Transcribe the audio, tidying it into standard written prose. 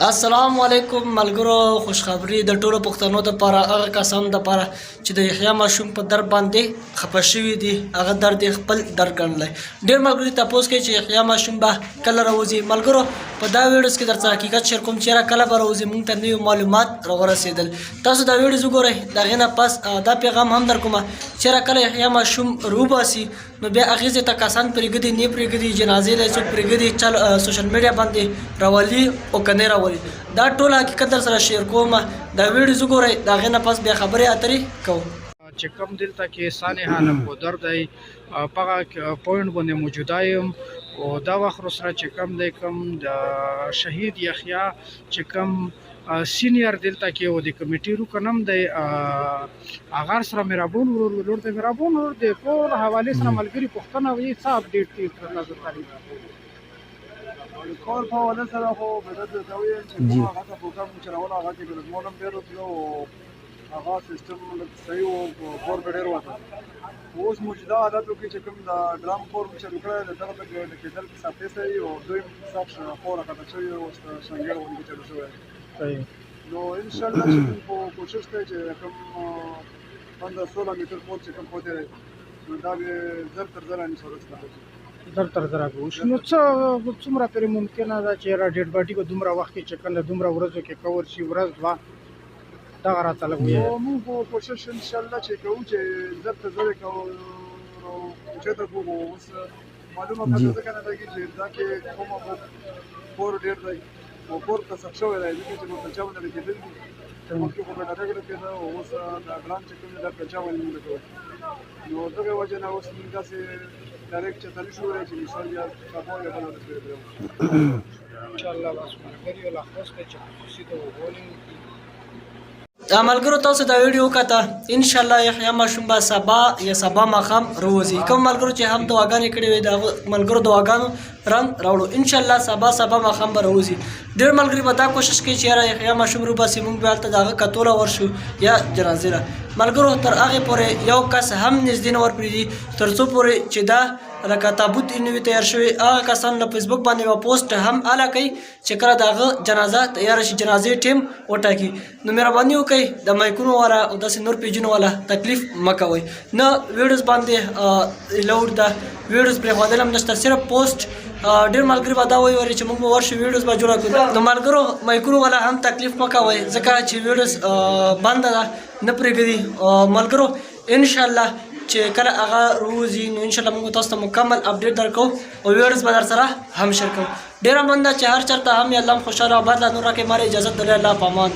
السلام علیکم ملګرو، خوشخبری د ټولو پښتنو دپاره، هغه کسانو دپاره چې د یحیی ماشوم په درد باندې خفه شوي دي، هغه درد یې خپل درد ګڼلی. ډېر ملګري تپوس کوي چې یحیی ماشوم به کله راوځي. ملګرو، په دا ویډیوز کې درڅخه حقیقت شیر کوم چې یاره کله به راوځي. مونږ ته نوي معلومات راورسېدل. تاسو دا ویډیوز وګورئ، د هغې نه پس دا پیغام هم در کوم چې یاره کله یحیی ماشوم روباسي نو بیا هغې ځای ته کسان پرېږدي نه پرېږدي، جنازې له څوک پرېږدي، چل سوشل میډیا باندې راولي او که نه راولي. دا ټول حقیقت در سره شیر کوم. دا ویډیوز وګورئ، د هغې نه پس بیا خبرې اترې کوو. چې کوم دلته کې سانحه نکودر دی، په هغه پوینټ باندې موجوده یم او دا وخت سره چې کوم دی، کوم د شهید یحیی چې کوم سینیر دلته کې او د کمیټې رکن هم دی، هغه سره مهربان ورور ولور دی. مهربان ورور، د ټول حوالې سره ملګري پوښتنه وي، څه اپډیټ دي تر تاسو تعریف؟ کور په حواله سره خو به درته ویم چې کوم هغه ته پروګرام چلول، هغه کې ډېر هم ډېر وتلو او هغه سیستم لږ صحیح و، کور به ډېر وته. اوس موجوده حالاتو کې چې کوم د ډرام کور مو چلو کړی، د دغه پکې ډکېدل په صافې صحیح او دوی سخت خور راکښته شوی، اوس شنګر غوندې چلو شوی. نو انشاءالله چې کوم خو کوشش دی چې کوم 15-16 میټر پور چې کوم پوتې دی، نو دا به زر تر زره انشاءالله څخه زر تر زره به وشي. نو څه څومره پرې ممکنه ده چې را ډیډ باډي به دومره وخت کې چې کله دومره ورځو کې کور شي، ورځ دوه، دغه راته لږ ووایه. نو موږ خو کوشش انشاءالله چې کوو چې زر تر زره کوو چېرته کوو. اوس معلومه پته ځکه نه لګي چې دا کې کوم کور ډېر دی او کور ته سخت شوی دی، ځکه چې په کلچا باندې لګېدل دي. مخکې خو به ډایرکټ لګېده او اوس دا ډرام چې کوم دی، دا کلچا باندې موږ لګوو. نو دغه وجه نه اوس موږ داسې ډایرکټ چېرته نه شو ویلی چې مثال یا سبا یا بله ورځ پرې درو. ان شاء الله. بس ملګري له خوست دی چې خصوصي د اوبو وکړي. ملګرو، تاسو دا ویډیو وکته. ان شاء الله یحیی ماشوم به سبا یا سبا ماښام روزي. کوم ملګرو چې هم دعاګانې کړې وې، د هغو ملګرو دعاګانو رنګ راوړو. ان شاء الله سبا سبا ماښام به روزي. ډېر ملګري به دا کوشش کوي چې یاره یحیی ماشوم روباسي، مونږ به هلته د هغه کتو له ورشو یا جنازې له. ملګرو، تر هغې پورې یو کس هم نږدې نه ورپرېږدي تر څو پورې چې دا لکه تابوت یې نه وي تیار شوی. هغه کسان له فیسبوک باندې به پوسټ هم اله کوي چې کله د هغه جنازه تیاره شي، جنازې ټیم وټاکي. نو مهرباني وکړئ، د مایکونو والا او داسې نور پیجونو والا تکلیف مه کوئ. نه ویډیوز باندې الاوډ ده، ویډیوز پرېښودل هم نشته، صرف پوسټ. ډېر ملګري به دا وایي ورې چې موږ به ورشو، ویډیوز به جوړه کړو. نو ملګرو، مایکونو والا هم تکلیف مه کوئ، ځکه چې ویډیوز بنده ده، نه پرېږدي. ملګرو، انشاءالله چې کله هغه روزي، نو انشاءالله موږ تاسو ته مکمل اپډیټ درکو او ویډیوز به در سره هم شیر کوو. ډېره مننه چې هر چېرته هم یې، الله مو خوشحاله او آباد لا نور راکړئ. مال اجازت درلې، الله په امان.